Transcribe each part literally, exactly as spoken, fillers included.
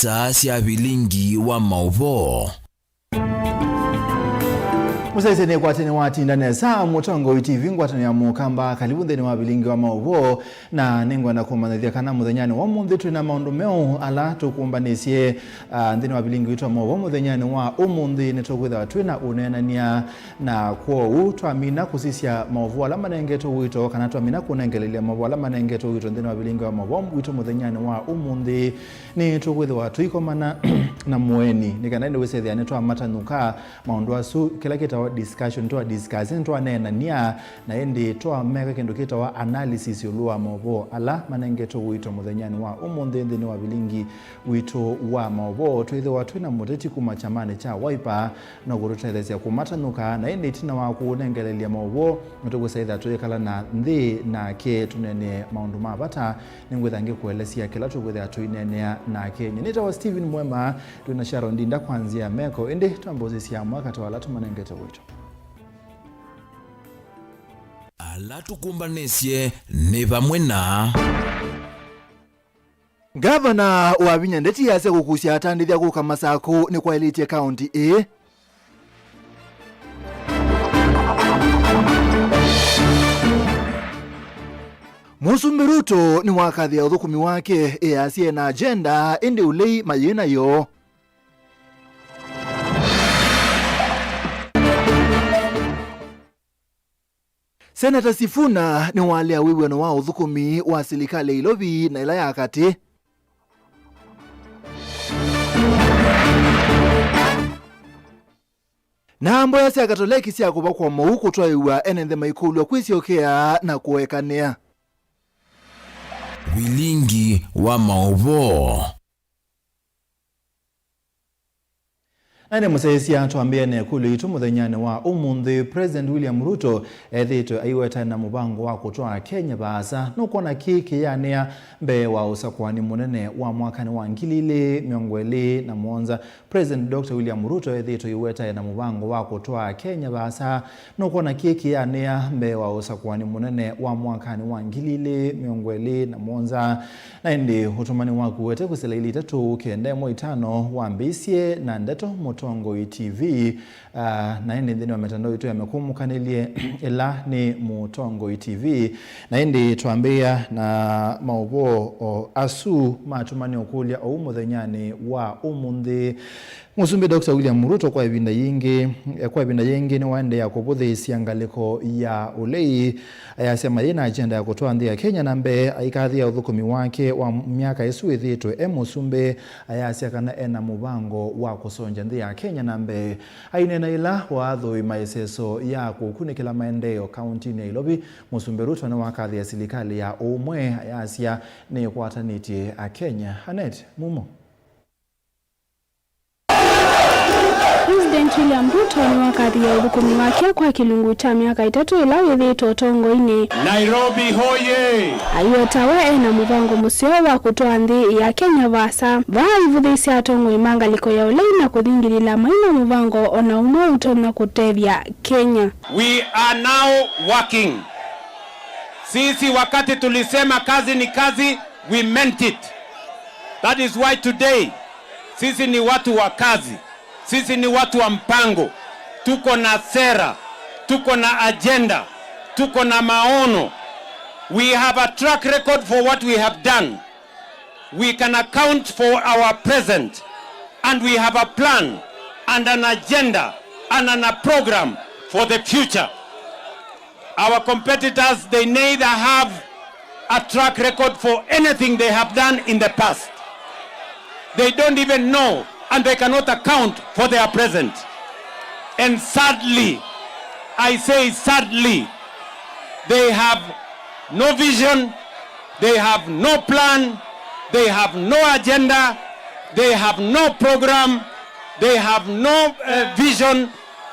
Star sya vilingi wa maũvoo. Mũsyaĩĩsya nĩkwatene watinda nesa, Mũtongoi T V, ngwatanĩo ya Mũkamba, kalivu nthĩnĩ wa vilingi wa maũvoo, na nĩngwenda kũmanyĩthya kana mũthenyanĩ wa ũmũnthĩ twĩ na maũndũ meũ ala tũkũmbanĩsye, ah, nthĩnĩ wa vilingi witũ wa maũvoo. Mũthenyanĩ wa ũmũnthĩ nĩtũkwĩthĩwa twĩ na ũneenany'a, na kwoou twamina kũsisya maũvoo ala manengetwe wĩto, kana twamina kũnengelelya maũvoo ala manengetwe wĩto nthĩnĩ wa vilingi wa maũvoo witũ mũthenyanĩ wa ũmũnthĩ, nĩtũkwĩthĩwa tũikomana na mũeni, nĩ kana ĩndĩ wĩsethĩa nĩtwamatanũka maũndũ asu, kĩla kĩtawa discussion, twa discuss, nĩtwaneenania, na ĩndĩ twameka kĩndũ kĩtawa analysis ĩũlũ wa maũvoo ala manengetwe wĩto mũthenyanĩ wa ũmũnthĩ nthĩnĩ wa vilingi witũ wa maũvoo. Twĩthĩwa twĩ na mũteti kuma kyamanĩ kya Wiper, no kũtũtetheesya kũmatanũka, na ĩndĩ ĩtina wa kũũnengelelya maũvoo, nĩtũkwĩsa ĩtha tũyĩkala na nthĩ nake tũneenee maũndũ ma vata. Nĩngwĩtha ngĩkũelesya kĩla tũkwĩthĩa tũineenea nake. Nyie nĩtawa Stephen Mwema, twĩ na Sharon Ndinda kwa nzĩa ya meko, ĩndĩ twambe ũsisya amwe katĩ wa ala tũmanengete wĩto. Ala tũkũmbanĩsye nĩ vamwe na. Ngavana Wavinya Ndeti asya kũkusya atandĩthya kũka Masakũ nĩkwaĩlĩtye kaũnti ĩĩ. Mũsumbĩ Ruto nĩwakathĩa ũthũkũmi wake, easya ena agenda, ĩndĩ ũlei mayĩ nayo. Seneta Sifuna nĩwalea wĩw'ano wa ũthũkũmi wa silikalĩ ya Ilovi na ĩla ya katĩ. Na mboya sya Katoleki sya kũvakwa mou kũtwaĩw'a ene nthĩ maikũlw'a kwĩsyokea na kũekanĩa. Vilingi wa maũvoo. Na nĩ mũsyaĩĩsya twambĩe na ĩkũlyo yitũ mũthenyanĩ wa ũmũnthĩ. President William Ruto ethĩĩtwe aiweta na mũvango wa kũtwaa Kenya vaasa. Nũkwona kĩĩ kĩyanĩa mbee wa ũsakũani mũnene wa mwakanĩ wa ngili ilĩ mĩongo ĩlĩ na mũonza? President Doctor William Ruto ethĩĩtwe aiweta na mũvango wa kũtwaa Kenya vaasa. Nũkwona kĩĩ kĩyanĩa mbee wa ũsakũani mũnene wa mwakanĩ wa ngili ilĩ mĩongo ĩlĩ na mũonza? Na ĩndĩ ũtũmani waku wete kwĩsĩla ilĩ itatũ kenda ĩmwe itano wambĩĩsye na ndeto Mũtongoi T V, ah, na ĩndĩ nthĩnĩ wa mĩtandao itũ ya mĩkũmũkanĩlye ĩla nĩ Mũtongoi T V. Na ĩndĩ twambĩĩa na maũvoo o asu matũmanie ũkũlya ũu mũthenyanĩ wa ũmũnthĩ. Mũsumbĩ Doctor William Ruto kwa ĩvinda yĩngĩ, eh, kwa ĩvinda yĩngĩ nĩwaendeea kũvũthĩĩsya ngalĩko ya ũlei, ayasya mayĩ na agenda ya kũtwaa nthĩ ya Kenya na mbee, aikathĩa ũthũkũmi wake wa myaka ĩsu ĩthĩĩtwe e mũsumbĩ, ayasya kana ena mũvango wa kũsongya nthĩ ya Kenya na mbee. Aineena ĩla waathũima ĩseso ya kũkunĩkĩla maendeeo kauntinĩ ya Ilovi, Mũsumbĩ Ruto nĩwakathĩa silikalĩ ya ũmwe, ayasya nĩkwatanĩtye Akenya. Annet Mumo. President William Ruto nĩwakathie ũthũkũmi wake kwa kĩlungu kya myaka ĩtatũ ĩla wĩthĩĩtwe ũtongoinĩ. Nairobi hoye! Aiweta we ena mũvango mũseo wa kũtwaa nthĩ ya Kenya vaasa. Vaa aivũthĩĩsya atongoi ma ngalĩko ya ũlei na kũthingĩlĩla maina mũvango o na ũmwe ũtonya kũtethya Kenya. We are now working. Sisi wakati tulisema kazi ni kazi, we meant it. That is why today sisi ni watu wa kazi, sisi ni watu wa mpango. Tuko na sera, tuko na agenda, tuko na maono. We have a track record for what we have done. We can account for our present, and we have a plan and an agenda and an, a program for the future. Our competitors, they neither have a track record for anything they have done in the past. They don't even know, and they cannot account for their present. And sadly, I say sadly, they have no vision, they have no plan, they have no agenda, they have no program, they have no, uh, vision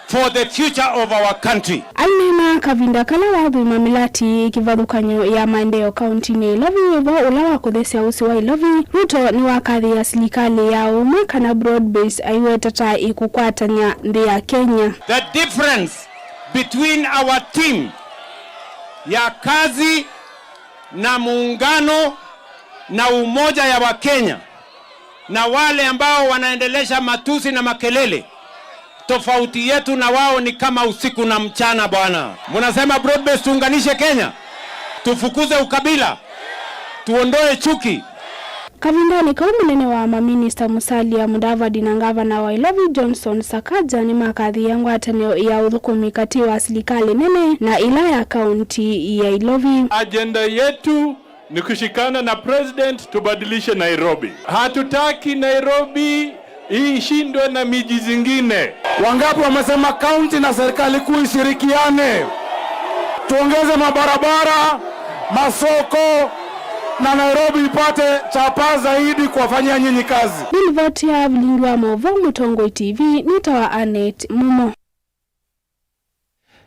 for the future of our country. Aineena kavinda kala wathũima mĩlati kĩvathũkany'o ya maendeeo kauntinĩ ya Ilovi, wĩvo ũla wa kũthesya ũsĩ wa Ilovi, Ruto nĩwakathĩĩa silikalĩ ya ũmwe kana broad base aiweta ta ĩkũkwatany'a nthĩ ya Kenya. The difference between our team ya kazi na muungano na umoja ya Wakenya Na wale ambao wanaendelesha matusi na makelele, tofauti yetu na wao ni kama usiku na mchana bwana. Mnasema broad based tuunganishe Kenya, tufukuze ukabila, tuondoe chuki. Kavindanĩ kau, mũnene wa maminista Musalia Mudavadi na ngavana wa Ilovi Johnson Sakaja nĩmakathĩĩe ngwatanĩo ya ũthũkũmi katĩ wa silikalĩ nene na ĩla ya kaunti ya Ilovi. Agenda yetu ni kushikana na president tubadilishe Nairobi. Hatutaki Nairobi ishindwe na miji zingine. Wangapi wamesema kaunti na serikali kuu ishirikiane, tuongeze mabarabara, masoko, na Nairobi ipate chapa zaidi kuwafanyia nyinyi kazi? Nĩ livoti ya vilingi wa maũvoo Mũtongoi T V, nĩtawa Annet Mumo.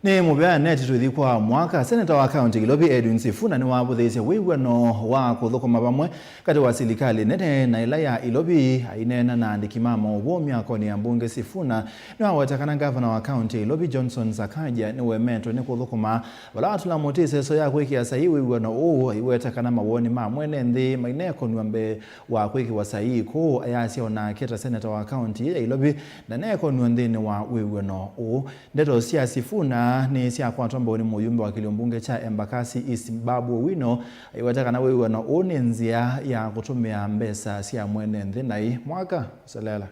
Nĩ mũvea neti tũthi kwa mwaka. Seneta wa kaunti ya Ilovi Edwin Sifuna nĩwavũthĩĩsye wĩw'ano wa kũthũkũma vamwe katĩ wa silikalĩ nene na ĩla ya Ilovi. Aineena na andĩki ma maũvoo myakonĩ ya mbunge, Sifuna nĩwaweta kana ngavana wa kaunti ya Ilovi Johnson Sakaja nĩwemetwe nĩ kũthũkũma vala watũla mũtĩ ĩseso ya kwĩkĩa saii wĩw'ano ũũ, aiweta kana mawoni ma mwene nthĩ mainekonw'a mbee wa kwĩkĩwa saii kũũ, ayasya o nake ta seneta wa kaunti ya Ilovi ndanekonw'a nthĩnĩ wa wĩw'ano ũũ. Ndeto sya Sifuna nĩ syakwatwa mbau nĩ mũyumbe wa kĩlio mbunge kya Embakasi East Babu Owino, aiweta kana wĩw'ano ũũ nĩ nzĩa ya kũtũmĩa mbesa sya mwene nthĩ naĩ mwaka ũselela.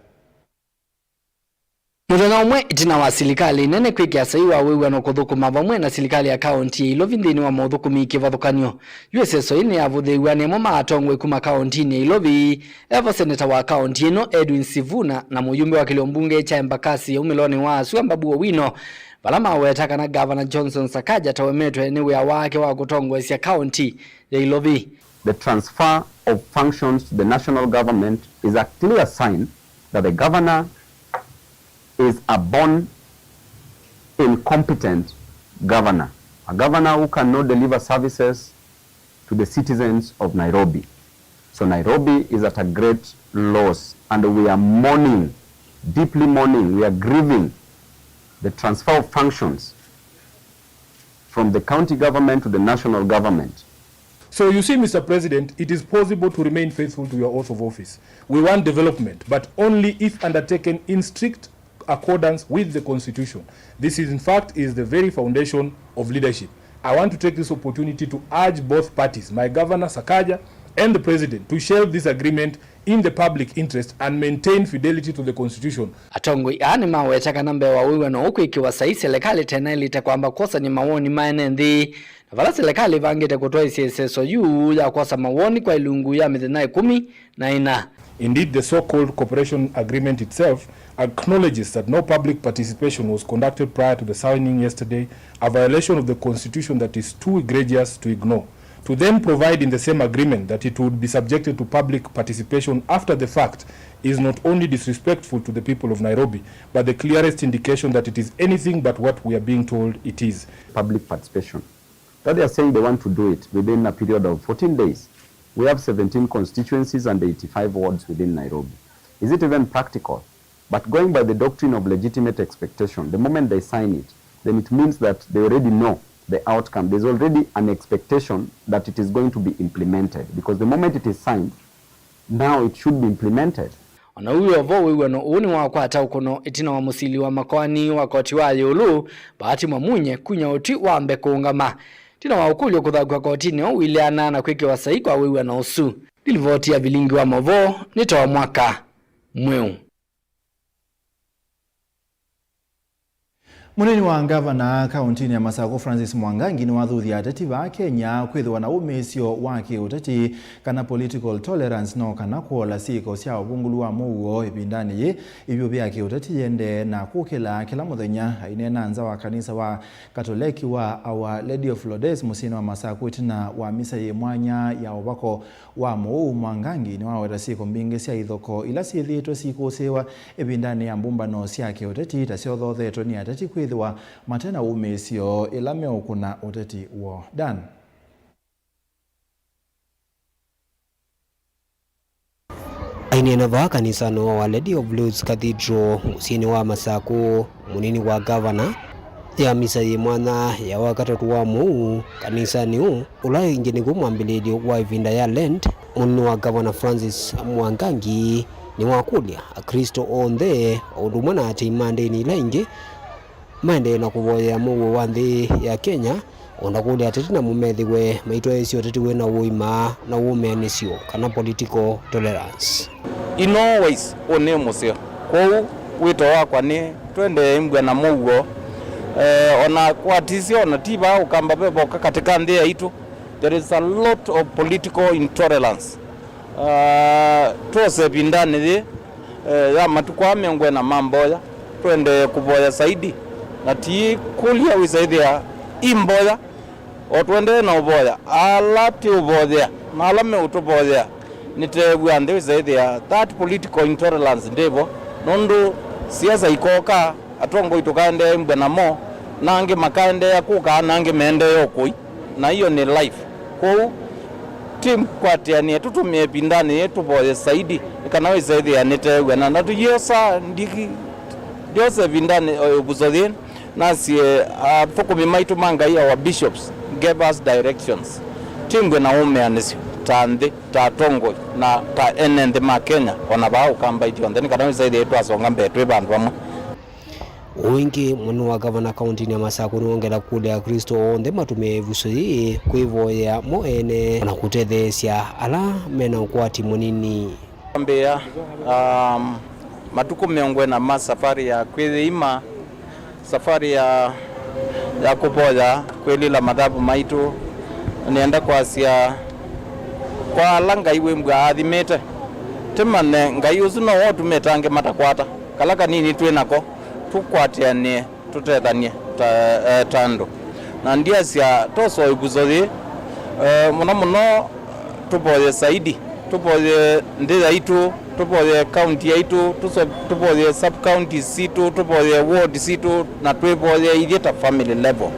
Mũthenya ũmwe ĩtina wa silikalĩ nene kwĩkĩa saii wa wĩw'ano kũthũkũma vamwe na silikalĩ ya kaunti ya Ilovi nthĩnĩ wa maũthũkũmi kĩvathũkany'o, yu ĩseso ĩĩ nĩyavũthĩĩw'a nĩ amwe ma atongoi kuma kauntinĩ ya Ilovi, evo seneta wa kaunti ĩno Edwin Sifuna na mũyumbe wa kĩlio mbunge kya Embakasi ya umĩlonĩ wa sua Babu Owino, vala maweta kana Ngavana Johnson Sakaja tawemetwe nĩ wĩa wake wa kũtongoesya kaunti ya Ilovi. The transfer of functions to the national government is a clear sign that the governor is a born incompetent governor, a governor who cannot deliver services to the citizens of Nairobi. So Nairobi is at a great loss, and we are mourning, deeply mourning, we are grieving the transfer of functions from the county government to the national government. So you see, Mister President, it is possible to remain faithful to your oath of office. We want development, but only if undertaken in strict accordance with the constitution. This is, in fact, is the very foundation of leadership. I want to take this opportunity to urge both parties, my governor Sakaja and the president, to shelve this agreement in the public interest and maintain fidelity to the constitution. Atongoi aa nĩmaweta kana mbee wa wĩw'ano ũũ kwĩkĩwa saii, selekalĩ tenaĩlĩte kwamba kwosany'a mawoni ma ene nthĩ, na vala selekalĩ ĩvangĩte kũtwaĩsya ĩseso yu ya kwosa mawoni kwa ilungu ya mĩthenya ĩkũmi na ĩna. Indeed, the so-called cooperation agreement itself acknowledges that no public participation was conducted prior to the signing yesterday, a violation of the constitution that is too egregious to ignore. To then provide in the same agreement that it would be subjected to public participation after the fact is not only disrespectful to the people of Nairobi, but the clearest indication that it is anything but what we are being told it is. Public participation. That they are saying they want to do it within a period of fourteen days. We have seventeen constituencies and eighty-five wards within Nairobi. Is it even practical? But going by the doctrine of legitimate expectation, the moment they sign it, then it means that they already know the outcome. There's already an expectation that it is going to be implemented, because the moment it is signed, now it should be implemented. O na ũu wĩ o vo, wĩw'ano ũũ nĩwakwata ũkũno ĩtina wa mũsili wa makoani wa koti wa ĩũlũ, Bahati Mwamunye, kunya ũtwi wambe kũũngama. Ĩtina wa ũkũlyo kũthakw'a kotinĩ, ũileana na kwĩkĩwa saii kwa wĩw'ano ũsu. Nĩ livoti ya vilingi wa maũvoo, nĩtawa Mwaka Mweũ. Mũnini wa ngavana kauntinĩ ya Masakũ Francis Mwangangi nĩwathuthya ateti vaa Kenya kwĩthĩwa na wũmĩĩsyo wa kĩũteti kana political tolerance no kana kũola syĩko sya ũvungũlu wa mũuo ĩvindanĩ yĩĩ ĩvyũvĩ ya kĩũteti yĩendee na kũkĩla kĩla mũthenya. Aineena nza wa kanisa wa Katoleki wa Our Lady of Lourdes mũsyĩnĩ wa Masakũ ĩtina wa misa yĩ mwanya ya ũvako wa mũuo, Mwangangi nĩwaweta syĩko mbingĩ sya ithoko ila syĩthĩĩtwe sikũsĩĩwa ĩvindanĩ ya mbũmbano sya kĩũteti ta syothothetwe nĩ ateti kwĩthĩwa mate na wũmĩĩsyo ĩla meũkũna ũteti woo. Dan. Aineena vaa kanisanĩ wa Our Lady of Lourdes Cathedral mũsyĩnĩ wa Masakũ, mũnini wa ngavana ya misa yĩ mwanya ya Wakatatũ wa mũuo kanisanĩ ũũ, ũla ĩngĩ nĩkw'o mwambĩlĩĩlyo wa ĩvinda ya Lent, mũnini wa ngavana Francis Mwangangi Nĩwakũlya Aklĩsto onthe, o ũndũ ũmwe na atei ma ndĩni ila ingĩ, maendee na kũvoyea mũuo wa nthĩ ya Kenya, o na kũlya ateti namo methĩwe maitwaĩĩsya ũteti wĩ na ũima na wũmĩanĩsyo, kana political tolerance. In all ways, ũũ nĩ mũseo. Kwoou, wĩto wakwa nĩ twendee ĩmbwe na mũuo. Eh, o na kwatisya, o na ti vaa Ũkamba ve voka katĩ ka nthĩ yaitũ. There is a lot of political intolerance. Ah, twose ĩvindanĩ yĩĩ, eh, ya matukũ aa mĩongo ĩna ma mboya, twendee kũvoya saidi, na ti kũlya wĩsaĩthĩa i mboya, o tũendee na ũvoya. Ala tĩũvoyea, na ala meũtũvoyea, nĩteew'a nthĩ wĩsaĩthĩa that political intolerance ndĩvo, nũndũ siasa ikoka, atongoi tũkaendeea ĩmbwe namo, na angĩ makaendeea kũka, na angĩ meendeea ũkũi. Na iyo nĩ life. Kwoou, team, kwatĩanĩe, tũtũmĩe ĩvindanĩ yĩĩ tũvoye saidi, nĩ kana wĩsaĩthĩa nĩteew'a. Na, na tũyĩosa ndiki, ndyosa ĩvindanĩ, o, ĩvuso yĩĩ, nasye, athũkũmi maitũ ma Ngai, our bishops, gave us directions. Twĩmbwe na wũmĩanĩsyo ta nthĩ, ta atongoi, na ta ene nthĩ ma Kenya, o na vaa Ũkamba ithyonthe, nĩ kana wĩsaĩthĩa twasonga mbee twĩ vandũ vamwe. Ũu ĩngĩ, mũnene wa ngavana kaũntĩnĩ ya Masakũ nĩwongela kũlya Aklĩsto onthe matũmĩe ĩvuso yĩĩ kwĩvoyea mo ene na kũtetheesya ala me na ũkwati mũnini. Kwambĩĩa, um, matukũ mĩongo ĩna ma safari ya kwĩyĩima, safari ya, ya kũvoya, kwĩlila mathavu maitũ, nĩenda kwasya kwa ala Ngai wĩmbwa aathimĩte, tĩmanye Ngai ũsu no ũtũmĩte angĩ matakwata. Kala kanini twĩ nako, tũkwatĩanĩe, tũtethany'e ta, eh, ta andũ. Na ndyasya tosa ĩvuso yĩĩ, eh, mũno mũno tũvoye saidi, tũvoye nthĩ yaitũ, tũvoye kaunti yaitũ, tũso-, tũvoye sub counties sitũ, tũvoye ward sitũ, na twĩvoye ithyĩ ta family level.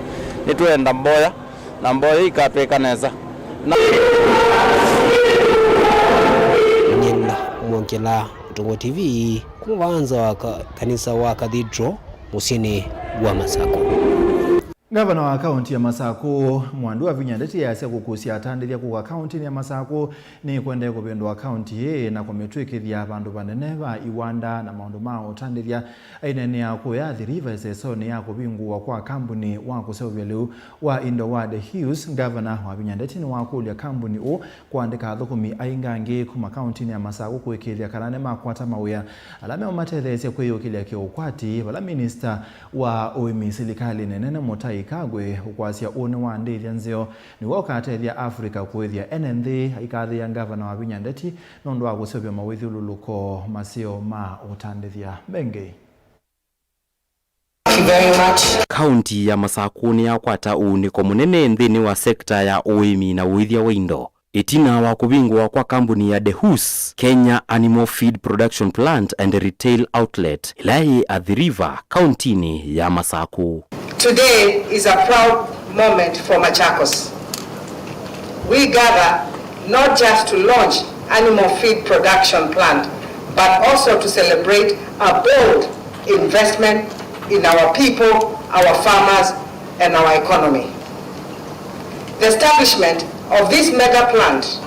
Nĩtwenda mboya, na mboya ikatwĩka nesa. Na Nyenda Mwongela, Ũtongoi T V, kuma vaa nza wa ka-, kanisa wa Cathedral, mũsyĩnĩ wa Masakũ. Ngavana wa kaũnti ya Masakũ, Mwandu Wavinya Ndeti, easya kũkusya atandĩthya kũka kaũntinĩ ya Masakũ nĩ kũendee kũvĩndũa kaũnti ĩĩ na kũmĩtw'ĩkĩthya vandũ vanene va iwanda na maũndũ ma ũtandĩthya. Aineenea kũya Athi River ĩsesonĩ ya kũvingũwa kwa kambuni wa kũseũvya lĩu wa indo wa The Hills, Ngavana Wavinya Ndeti nĩwakũlya kambuni ũũ kũandĩka athũkũmi aingangĩ kuma kaũntinĩ ya Masakũ kũĩkĩĩthya kana nĩmakwata mawĩa ala meũmatetheesya kwĩyũkĩlya kĩũkwati, vala minista wa ũĩmi silikalĩnĩ nene Mũtai Kagwe ũkwasya ũũ nĩwaandĩĩthya nzeo nĩw'o ũkatethya Africa kũĩthya ene nthĩ. Aikathĩĩa Ngavana Wavinya Ndeti nũndũ wa kũseũvya mawĩthyũlũlũko maseo ma ũtandĩthya. Mbengei. Thank you very much. Kaunti ya Masakũ nĩyakwata ũunĩko mũnene nthĩnĩ wa sekta ya ũĩmi na ũĩthya wa indo, ĩtina wa kũvingũwa kwa kambuni ya Dehus, Kenya Animal Feed Production Plant and Retail Outlet, ĩla yĩ Athi River, kauntinĩ ya Masakũ. Today is a proud moment for Machakos. We gather not just to launch animal feed production plant, but also to celebrate a bold investment in our people, our farmers, and our economy. The establishment of this mega plant,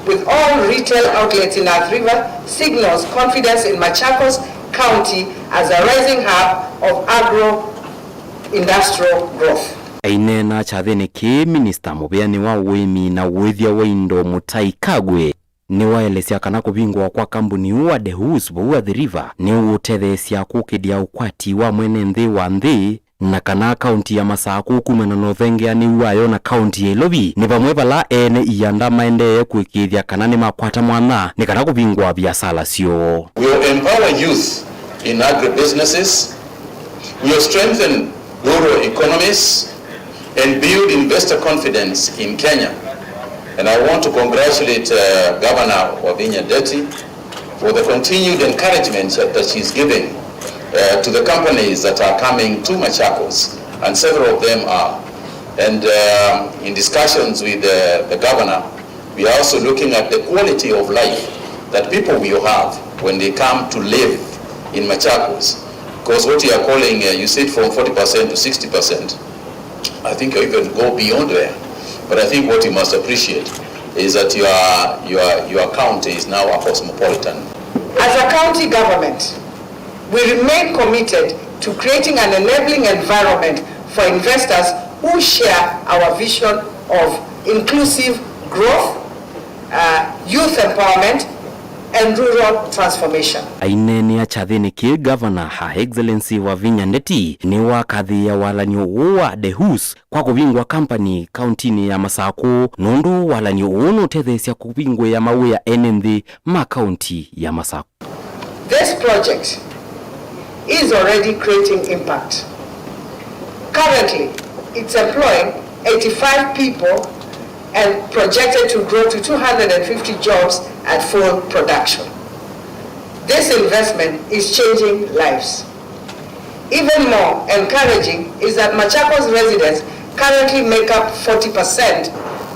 with all retail outlets in Athi River, signals confidence in Machakos County as a rising hub of agro-industrial growth. Aineena kyathĩnĩ kĩĩ, minista mũvĩanĩ wa ũĩmi na ũĩthya wa indo Mũtai Kagwe nĩwaelesya kana kũvingũwa kwa kambuni ũũ wa Dehus vau Athi River nĩũũtetheesya kũkĩlya ũkwati wa mwene nthĩ wa nthĩ, na kana kaunti ya Masakũ kumana na ũthengeanĩu wayo na kaunti ya Ilovi nĩ vamwe vala ene ianda maendee kũĩkĩĩthya kana nĩmakwata mwanya nĩ kana kũvingũa viasala syoo. We will empower youth in agribusinesses. We will strengthen rural economies and build investor confidence in Kenya. And I want to congratulate, uh, Governor Wavinya Ndeti for the continued encouragement that, that she's giving, uh, to the companies that are coming to Machakos, and several of them are. And, um, in discussions with, uh, the governor, we are also looking at the quality of life that people will have when they come to live in Machakos. Because what you are calling, uh, you said from forty percent to sixty percent, I think you even go beyond there. But I think what you must appreciate is that your, your, your county is now a cosmopolitan. As a county government, we remain committed to creating an enabling environment for investors who share our vision of inclusive growth, uh, youth empowerment, and rural transformation. Aineenea kyathĩnĩ kĩĩ, Governor Her Excellency Wavinya Ndeti nĩwakathĩĩa walan'yo ũũ wa DEHUS kwa kũvingũa company kauntinĩ ya Masakũ, nũndũ walan'yo ũũ nũtetheesya kũvingũĩa mawĩa ene nthĩ ma kaunti ya Masakũ. This project is already creating impact. Currently, it's employing eighty-five people and projected to grow to two hundred fifty jobs at full production. This investment is changing lives. Even more encouraging is that Machakos residents currently make up forty percent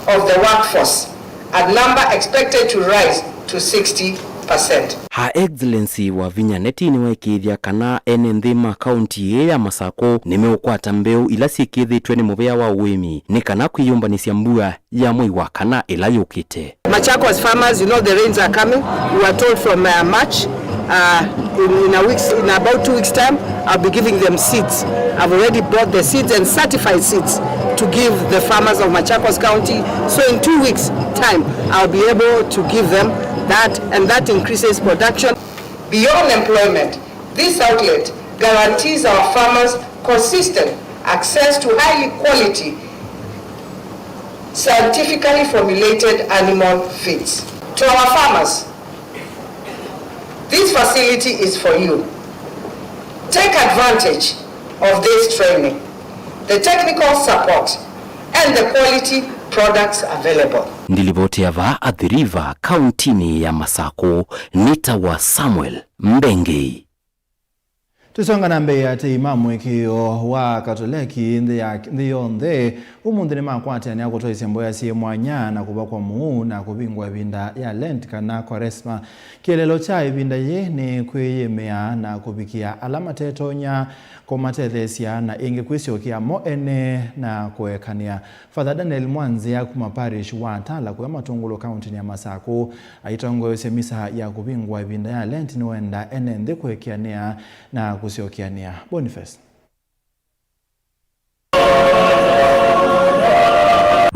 of the workforce, a number expected to rise to sixty percent. Her Excellency Wavinya Ndeti nĩwaĩkĩĩthya kana ene nthĩ ma kaunti ĩĩ ya Masakũ nĩmeũkwata mbeũ ila syĩkĩĩthĩtw'e nĩ mũvĩa wa ũĩmi nĩ kana kwĩyũmbanĩsya mbua ya mwei wa kana ĩla yũkĩte. Machakos farmers, you know the rains are coming. We were told from, uh, March, uh, in, in a week's, in about two weeks' time, I'll be giving them seeds. I've already bought the seeds and certified seeds to give the farmers of Machakos County. So in two weeks' time, I'll be able to give them that, and that increases production. Beyond employment, this outlet guarantees our farmers consistent access to highly quality, scientifically formulated animal feeds. To our farmers, this facility is for you. Take advantage of this training, the technical support, and the quality products available. Ndilivoti ya vaa Athi River, kauntinĩ ya Masakũ, nĩtawa Samuel Mbengei. Tũsonga na mbee, atei ma mũĩkĩĩo wa Katoleki nthĩ ya, nthĩ yonthe ũmũnthĩ nĩmakwatanĩa kũtwaĩsya mboya syĩ mwanya na kũvakwa mũu na kũvingũa ĩvinda ya Lent kana Kwaresma. Kĩeleelo kya ĩvinda yĩĩ nĩ kwĩyĩmĩa na kũvikĩa ala matetonya kũmatetheesya na ĩngĩ kwĩsyokea mo ene na kũekanĩa. Father Daniel Mwanzĩa kuma parish wa Tala kũya Matũngũlũ kauntinĩ ya Masakũ aitongoesye misa ya kũvingũa ĩvinda ya Lent nĩwenda ene nthĩ kũekeanĩa na kũsyokeanĩa. Boniface.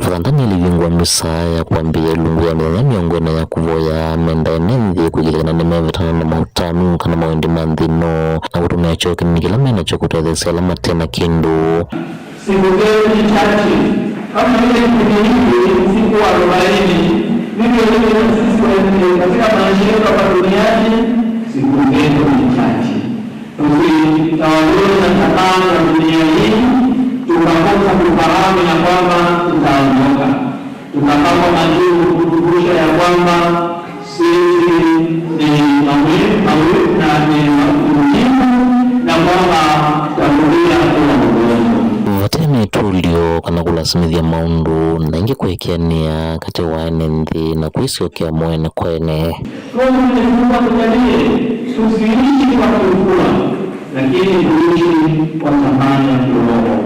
Father Daniel ĩvingũa misa ya kwambĩĩa ĩlungu ya mĩthenya mĩongo ĩna ya kũvoya, menda ene nthĩ kwĩkĩĩthya kana nĩmevetana na maũtanu kana mawendi ma nthĩ ĩno na kũtũmĩa kyoo kĩnini kĩla me nakyo kũtetheesya ala mate na kĩndũ. Siku zenu ni chache. Kama vile kipindi hiki, siku arobaini, vivyo hivyo na sisi wenyewe katika maisha yetu hapa duniani, siku zetu ni chache. Tusitawaliwe na tamaa za dunia hii, tukakosa kufahamu ya kwamba tutaondoka. Tukapakwa majuu kutukumbusha ya kwamba sisi ni mawe, mawe na ni makurujimu na kwamba tutakuja kuwa udongo. Vate na ĩtũlyo kana kũlasimĩthya maũndũ, na ĩngĩ kũekeanĩa katĩ wa ene nthĩ na kwĩsyokea mo ene kwa ene. Mungu Mwenyezi Mungu atujalie tusiishi kwa kifua, lakini tuishi kwa thamani ya kiroho,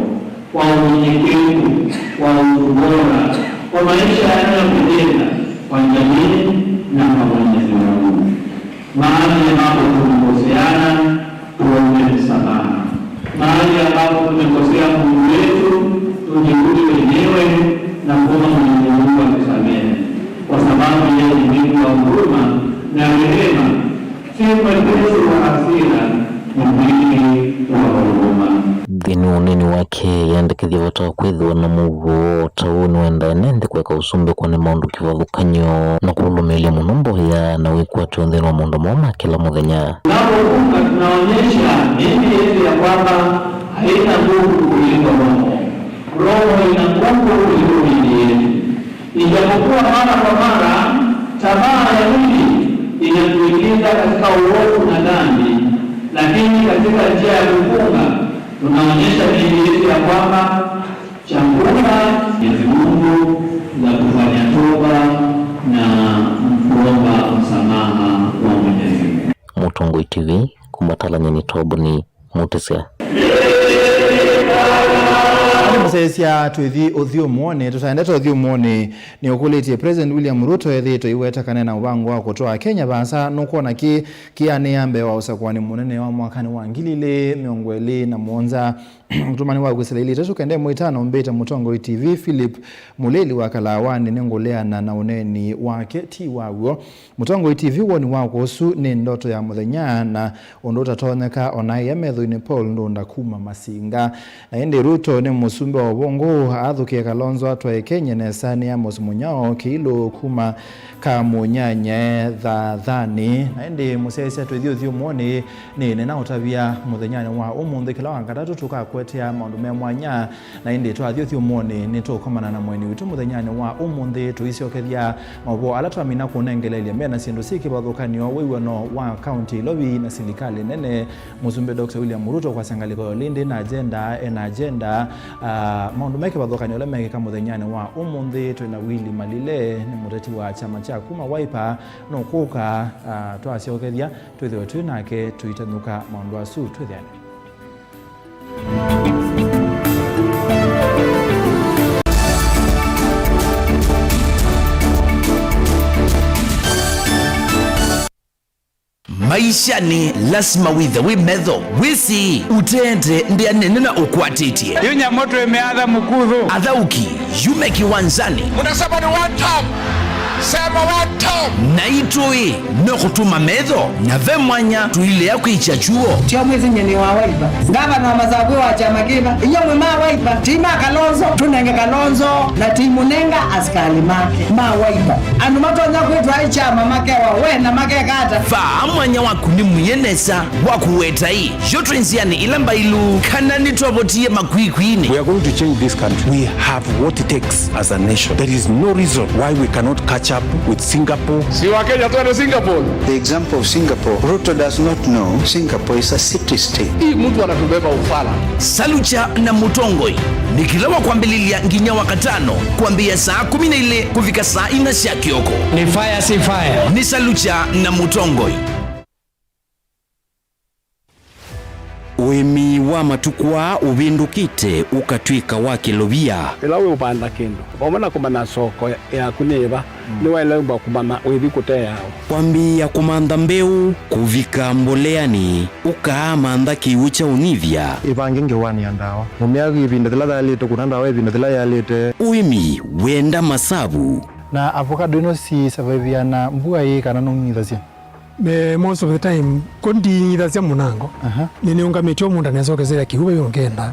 kwa unyenyekevu, kwa utu bora, kwa maisha yanayopendeza kwa jamii na kwa Mwenyezi Mungu. Mahali ambapo tumekoseana, tuombe msamaha. Mahali ambapo tumekosea Mungu wetu, tujirudi wenyewe na kuomba Mwenyezi Mungu atusamehe, kwa sababu yeye ni mwingi wa huruma na rehema, si mwepesi wa hasira, ni mwingi wa huruma. Nthĩnĩ wa ũneeni wake, yendekethya vata wa kwĩthĩwa na mũuo ta ũũ nĩwendaa ene nthĩ kũeka ũsumbĩ kwa nĩ maũndũ kĩvathũkany'o na kũlũmĩĩlya mũno mboya na wĩkwatyo nthĩnĩ wa maũndũ moo ma kĩla mũthenya. Tunapofunga, tunaonyesha miili yetu ya kwamba haina nguvu kuliko roho. Roho ina nguvu kuliko miili yetu. Ijapokuwa mara kwa mara tamaa ya mwili inatuingiza katika uovu na dhambi, lakini katika njia ya kufunga, tunaonyesha miili yetu ya kwamba chakula Mwenyezi Mungu na kufanya toba na kuomba msamaha wa Mwenyezi Mungu. Mũtongoi T V, kuma Talanyeni Toboni, Mutisya. Sesya twĩthi ũthyũmũonĩ, tũtaendete ũthyũmũonĩ, nĩũkũlĩtye President William Ruto ethĩĩtwe aiweta kana ena mũvango wa kũtwaa Kenya vaasa, nũkwona kĩ kĩanĩa mbee wa ũsakũani mũnene wa mwakanĩ wa ngili ilĩ mĩongo ĩlĩ na mũonza. Mũtũmani wa kwĩsĩla ilĩ itatũ kenda ĩmwe itano mbĩte Mũtongoi T V, Philip Mũlĩli wa Kalawanĩ, nĩngũleana na ũneeni wake ti wa w'o. Mũtongoi T V, woni wakwa ũsu nĩ ndoto ya mũthenya na ũndũ ũtatonyeka, o na ĩa metho-inĩ Paul Ndunda kuma Masinga. Na ĩndĩ Ruto nĩ mũsumbĩ wa ũvũngũ, athũkĩe Kalonzo atwae Kenya nesa nĩ Amos Mũnyao Kĩilũ kuma Kamũnyanyae Thathanĩ. Na ĩndĩ mũsyaĩĩsya twĩthi ũthyũmũonĩ, nĩ nĩnaũtavya mũthenyanĩ wa ũmũnthĩ kĩla Wakatatũ tũkakũetea maũndũ me mwanya. Na ĩndĩ twathi ũthyũmũonĩ, nĩtũkomana na mũeni witũ mũthenyanĩ wa ũmũnthĩ, tũisyokethya maũvoo ala twamina kũnengelelya me na syĩndũ syĩ kĩvathũkany'o, wĩw'ano wa kaunti ya Ilovi na silikalĩ nene. Mũsumbĩ Doctor William Ruto kwasya ngalĩko ya ũlĩndĩ na agenda, ena agenda, ah, maũndũ me kĩvathũkany'o ala mekĩka mũthenyanĩ wa ũmũnthĩ. Twĩ na Willy Malile, nĩ mũteti wa kyama kya kuma Wiper, nũkũka, ah, twasyokethya twĩthĩwe twĩ nake tũitanyũka maũndũ asu. Twĩthĩane. Maishanĩ, lasima wĩthe wĩ metho, wĩsĩ ũteete ndĩa nene na ũkwatĩtye. Yu nyamũ twĩmĩatha mũkuthũ. Athaũki, yume kĩwanzanĩ. Munasema ni one term. Sema one term. Na itũĩ no kũtũma metho, na ve mwanya tũilea kwĩkya kyuo. Tio mwĩsĩ nyie nĩ wa Wiper. Ngavana wa Masaku wa kyama kĩva? Inyuĩ mwĩ ma Wiper, ti ma Kalonzo. Tũnenge Kalonzo na tũimũnenga asikalĩ make ma Wiper. Andũ matonya kwĩtwa ĩ kyama makewa we na makeka ata? Vaa mwanya waku nĩ mwie nesa wa kũweta ĩ. Yo twĩ nzĩanĩ ĩla mbailu, kana nĩtwavotie makwikwiinĩ? We are going to change this country. We have what it takes as a nation. There is no reason why we cannot catch up with Singapore. Si wa Kenya twende Singapore? The example of Singapore, Ruto does not know Singapore is a city state. Hii mtu anatubeba ufala. Salucha na Mũtongoi nĩ kĩla wa kwambĩlĩlya nginya wa katano, kwambĩĩa saa kũmi na ilĩ kũvika saa ina sya kĩoko. Nĩ fire, si fire. Nĩ Salucha na Mũtongoi. Ũĩmi wa matukũ aa ũvĩndũkĩte ũkatw'ĩka wa kĩlovia. Ĩla wĩũvanda kĩndũ, vamwe na kũmanya soko yaku nĩ ĩva, nĩwaĩle ũmba kũmanya wĩthi kũteawa. Kwambĩĩa kũmantha mbeũ, kũvika mboleanĩ, ũkaamantha kĩw'ũ kya ũnyivya. Ĩvange ngewanĩa ndawa. Mũmĩa ĩvinda yĩla yaĩlĩte, kũna ndawa ĩvinda yĩla yaĩlĩte. Ũĩmi wenda masavu. Na avocado ĩno si survive na mbua ĩĩ kana nũng'ithasya? Eh, most of the time, ko ndinyithasya mũnango. Aha. Nĩnĩũngamĩtye o mũũnda nesokesea kĩw'ũ vai ũngenda.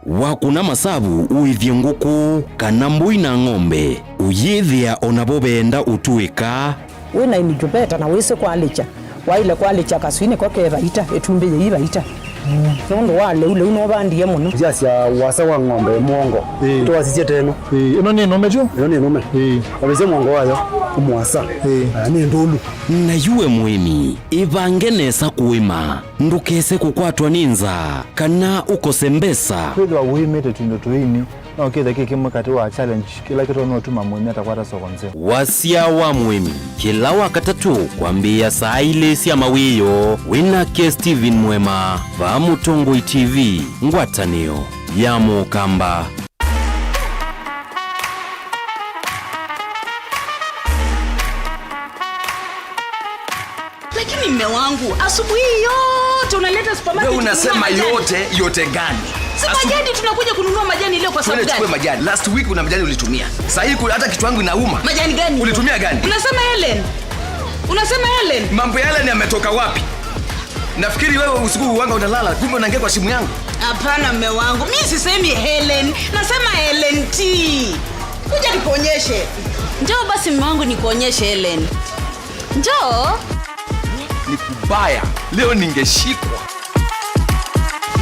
Wakũna masavu ũĩthye ngũkũ kana mbũi na ng'ombe, ũyĩthĩa o navo veenda ũtũĩka. Wĩ na incubator na wĩsĩ kwalĩkya, waĩle kwalĩkya kaswii nĩko ke vaita, ĩtumbĩ yĩi vaita. Nũndũ wa lĩu, lĩu nũvandie mũno. Ndyasya wasa wa ng'ombe mũongo. Ĩĩ. Twasisye teno. Ĩĩ, ĩno nĩ nũme tyo? Ĩno nĩ nũme. Ĩĩ. Wavĩsya mũongo wayo, mũasa. Ĩĩ. Ah, nĩ ndũlu. Na yu we mũĩmi, ĩvange nesa kũĩma. Ndũkese kũkwatwa nĩ nzaa, kana ũkose mbesa. Kwĩthĩwa ũĩmĩte tũindo tũini, no kĩthe kĩ kĩmwe katĩ wa challenge kĩla kĩtonya ũtuma mũĩmi atakwata soko nzeo. Wasya wa mũĩmi, kĩla Wakatatũ kwambĩĩa saa ilĩ sya mawĩoo, wĩ nake Steven Mwema, vaa Mũtongoi T V, ngwatanĩo ya Mũkamba. Lakini mme wangu, asubuhi hii yote unaleta supermarket kununua majani. Wewe unasema yote, yote gani? Si majani tunakuja kununua majani leo kwa sababu gani? Twende chukue majani. Last week una majani ulitumia. Saa hii ku-, hata kichwa yangu inauma. Majani gani? Ulitumia gani? Unasema Helen? Unasema Helen? Mambo ya Helen yametoka wapi? Nafikiri wewe usiku huanga unalala, kumbe unaingia kwa simu yangu. Hapana, mme wangu. Mi sisemi Helen. Nasema Helen T. Kuja nikuonyeshe. Njoo basi, mme wangu, nikuonyeshe Helen. Njoo. Ni kubaya. Leo ningeshikwa.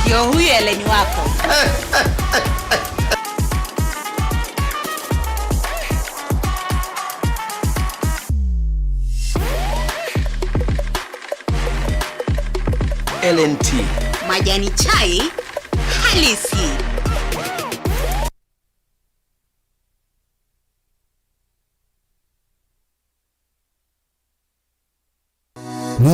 Ndio huyu Helen wako. Helen T. Majani chai halisi.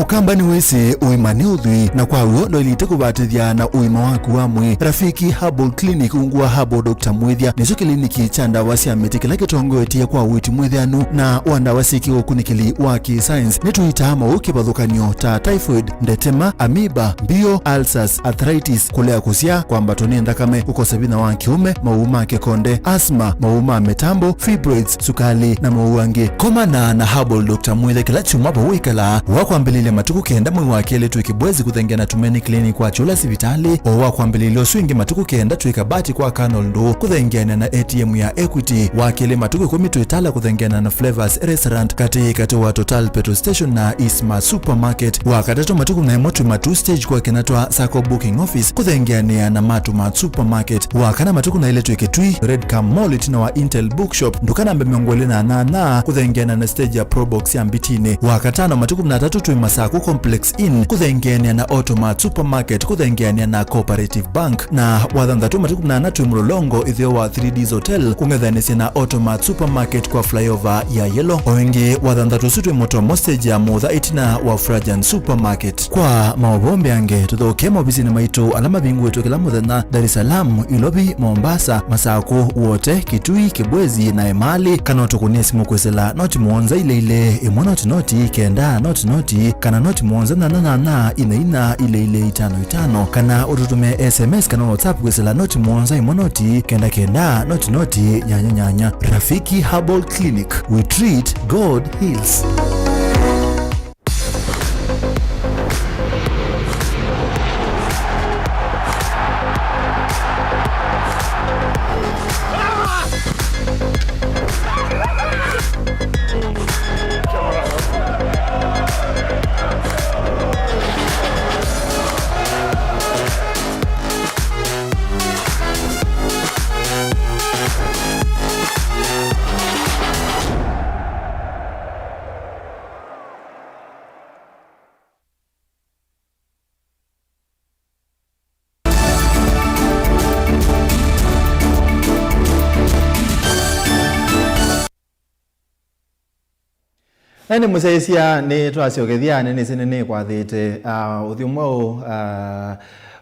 Ũkamba nĩwĩsĩ ũima nĩ ũthwii, na kwa w'o ndwaĩlĩte kũvatĩthya na ũima waku wa mwĩĩ. Rafiki Herbal Clinic, ungu wa Herbal Doctor Mwĩthya, nĩkyo kĩliniki kya ndawa sya mĩtĩ kĩla kĩtongoetye kwa ũiiti mwĩthĩanu na wa ndawa syĩ kĩũkunĩkĩli wa kĩ-science. Nĩtũitaa maũũ kĩvathũkany'o ta typhoid, ndetema, amoeba, mbio, ulcers, arthritis, kũlea kũsyaa, kwambatwa nĩ nthakame, kũkosa vinya wa kĩũme, maũũ ma kĩkonde, asthma, maũũ ma mĩtambo, fibroids, sukalĩ, na maũũ angĩ. Komana na Herbal Doctor Mwĩthya kĩla kyumwa vau wĩkalaa. Wa kwambĩlĩlya matukũ kenda mwei wa kelĩ twĩ Kibwezi kũthengeana na Tumaini Clinic kwa Kyũla sivitalĩ. O wa kwambĩlĩlya ũsu ĩngĩ matukũ kenda twĩ Kabati kwa Colonel Ndũũ kũthengeanĩa na A T M ya Equity. Wa kelĩ matukũ ĩkũmi twĩ Tala kũthengeana na Flavors Restaurant katĩ katĩ wa Total Petrol Station na Eastmart Supermarket. Wa katatũ matukũ na ĩmwe twĩ Matuu Stage kwa Kenatwa Sacco Booking Office kũthengeanĩa na Matumart Supermarket. Wa kana matukũ na ĩlĩ twĩ Kitui, Red Cam Mall ĩtina wa Intel Bookshop, nduka namba mĩongo ĩlĩ na nyanya, kũthengeana na stage ya Probox ya Mbitinĩ. Wa katano matukũ na atatũ twĩ Masaku Complex Inn, kũthengeanĩa na Automart Supermarket, kũthengeanĩa na Cooperative Bank. Na wa thanthatũ matukũ na ana twĩ Mlolongo, ĩtheo wa three Ds Hotel, kũng'ethanĩsya na Automart Supermarket kwa flyover ya Yellow. O ĩngĩ, wa thanthatũ ũsu twĩ Mũtomo stage ya Mũtha ĩtina wa Frajan Supermarket. Kwa maũvoo mbeange, tũthokee maovisinĩ maitũ ala mavingũĩtwe kĩla mũthenya, Dar es Salaam, Ilovi, Mombasa, Masakũ, Wote, Kitui, Kibwezi, na Emali, kana ũtũkũnĩe simũ kwĩsĩla noti mũonza ilĩ ilĩ, ĩmwe noti noti, kenda noti noti, kana noti mũonza nyanya nyanya, ina ina, ilĩ ilĩ, itano itano, kana ũtũtũmĩe S M S kana WhatsApp kwĩsĩla noti mũonza ĩmwe noti, kenda kenda, noti noti, nyanya nyanya. Rafiki Herbal Clinic, we treat, God heals. Na nĩ mũsyaĩĩsya, nĩ twasyokethya, nĩ nĩsĩ nĩ nĩkwathĩte, ah, ũthyũ mweũ, ah,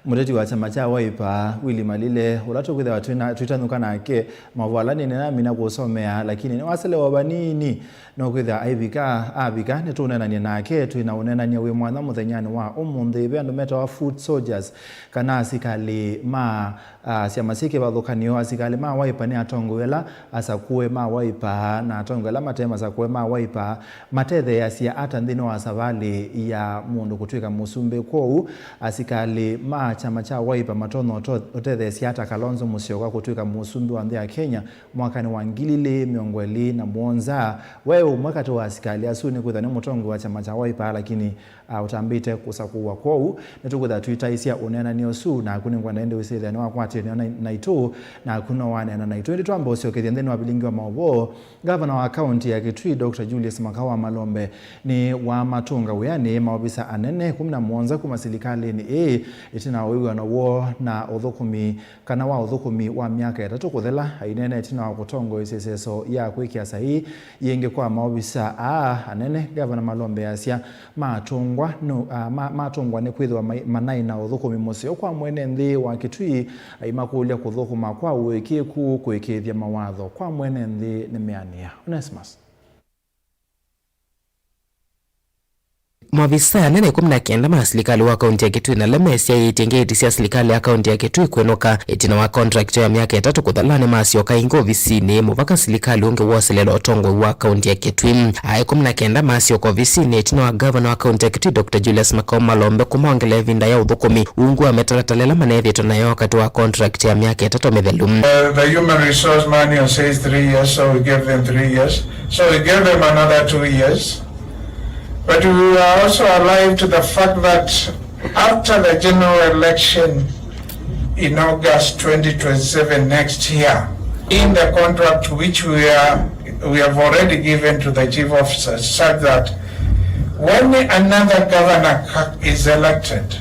mũteti wa kyama kya Wiper, Willy Malile, ũla tũkwĩthĩwa twĩna, twĩtanũka nake, maũvoo ala nĩnĩnamina kũsomea, lakini nĩwaselewa vanini. No kwĩthĩa aivika, avika, nĩtũũneenany'a nake. Twĩ na ũneenany'a wĩ mwanya mũthenyanĩ wa ũmũnthĩ. Ve andũ metawa foot soldiers, kana asikalĩ ma, ah, syama syĩ kĩvathũkany'o. Asikalĩ ma Wiper nĩ atongoi ala asakũe ma Wiper, na atongoi ala mate masakũe ma Wiper matetheeasya ata nthĩnĩ wa savalĩ ya mũndũ kũtw'ĩka mũsumbĩ? Kwoou, asikalĩ ma kyama kya Wiper matonya ũto-, ũtetheesya ata Kalonzo Musyoka kũtw'ĩka mũsumbĩ wa nthĩ ya Kenya mwakanĩ wa ngili ilĩ mĩongo ĩlĩ na mũonza. We ũmwe katĩ wa asikalĩ asu nĩkwĩthwa nĩ mũtongoi wa kyama kya Wiper, lakini, ah, ũtambĩte kũsakũwa. Kwoou, nĩtũkwĩthwa tũitaĩsya ũneenany'a ũsu, naku nĩngwenda ĩndĩ wĩsĩthĩa nĩwakwatĩanĩa na, naitũ, naku no waneena naitũ. Ĩndĩ twamba ũsyokethya nthĩnĩ wa vilingi wa maũvoo, ngavana wa kaunti ya Kitui, Doctor Julius Makau wa Malombe, nĩ wamatũnga wĩanĩ maovisa anene ĩkũmi na mũonza kuma silikalĩnĩ ĩĩ, ĩtina wa wĩw'ano woo na ũthũkũmi kana wa ũthũkũmi wa myaka ĩtatũ kũthela, aineena ĩtina wa kũtongoesya ĩseso ya kwĩkĩa saii yĩngĩ kwa maovisa aa anene. Ngavana Malombe asya matũngwa nũ-, a, ma-, matũngwa nĩ kwĩthĩwa mai-, manaĩ na ũthũkũmi mũseo kwa mwene nthĩ wa Kitui, aimakũlya kũthũkũma kwa ũĩkĩĩku kũĩkĩĩthya mawatho kwa mwene nthĩ nĩmeanĩa. Onesmus. Maovisa anene ĩkũmi na kenda ma silikalĩ wa kaunti ya Kitui na ala mesyaĩĩtye ngeti sya silikalĩ ya kaunti ya Kitui kwĩnũka ĩtina wa contract ya myaka ĩtatũ kũthela nĩmasyoka ĩngĩ ovisinĩ, mũvaka silikalĩ ũngĩ woselela ũtongoi wa kaunti ya Kitui. Aa ĩkũmi na kenda masyoka ovisinĩ ĩtina wa ngavana wa kaunti ya Kitui, Doctor Julius Makau Malombe, kũmongela ĩvinda ya ũthũkũmi ungu wa mĩtalatala ĩla maneethĩtwe nayo katĩ wa contract ya myaka ĩtatũ mĩthelu. Uh, the human resource manual says three years, so we gave them three years. So we gave them another two years. But we were also alive to the fact that after the general election in August twenty twenty-seven next year, in the contract which we are, we have already given to the chief officers, such that when another governor ca-, is elected,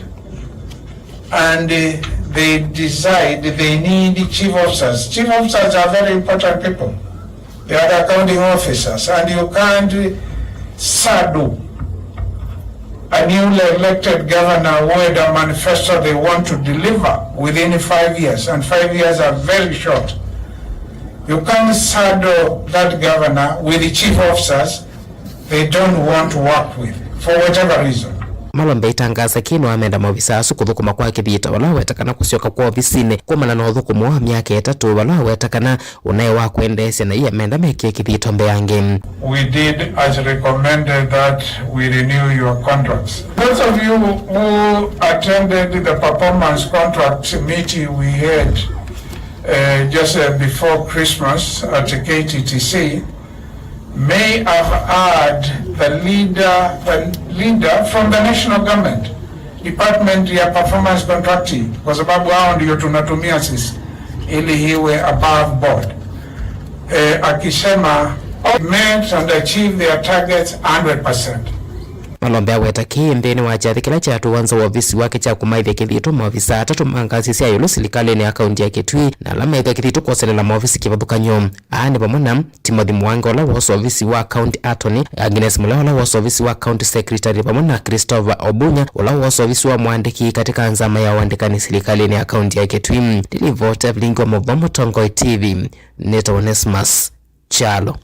and, uh, they decide they need chief officers. Chief officers are very important people. They are the accounting officers, and you can't saddle A newly elected governor who had a manifesto they want to deliver within five years, and five years are very short. You can't saddle that governor with the chief officers they don't want to work with for whatever reason. Malombe ĩtangaasa kĩĩ nĩwamenda maovisa asu kũthũkũma kwa kĩthito vala waweta kana kũsyoka kwa ovisinĩ kumana na ũthũkũmi wa myaka ĩtatũ vala waweta kana ũnaĩ wa kwendeesya na ia menda mekie kĩthito mbeange. We did as recommended that we renew your contracts. Those of you who attended the performance contract meeting we had, uh, just, uh, before Christmas at K T T C may have heard the leader, the leader from the national government, department ya performance contracting, kwa sababu hao ndio tunatumia sisi ili iwe above board. Eh, akisema, "Oh, met and achieve their targets hundred percent." Malombe aweta kĩĩ nthĩnĩ wa kyathĩ kĩla kyatũwa nza wa ovisi wake kya kũmaĩthya kĩthito maovisa atatũ ma ngazi sya ĩũlũ silikalĩnĩ ya kaunti ya Kitui na ala maĩthya kĩthito kwoselela maovisi kĩvathũkany'o. Aa nĩ vamwe na Timothy Mwangi, ũla wosa ovisi wa County Attorney, Agnes Mulea, ũla wosa ovisi wa County Secretary, vamwe na Christopher Obunya, ũla wosa ovisi wa mũandĩki katika nzama ya ũandĩkani silikalĩnĩ ya kaunti ya Kitui. Nĩ livoti ya vilingi wa maũvoo Mũtongoi T V, nĩtawa Onesmus Kyalo.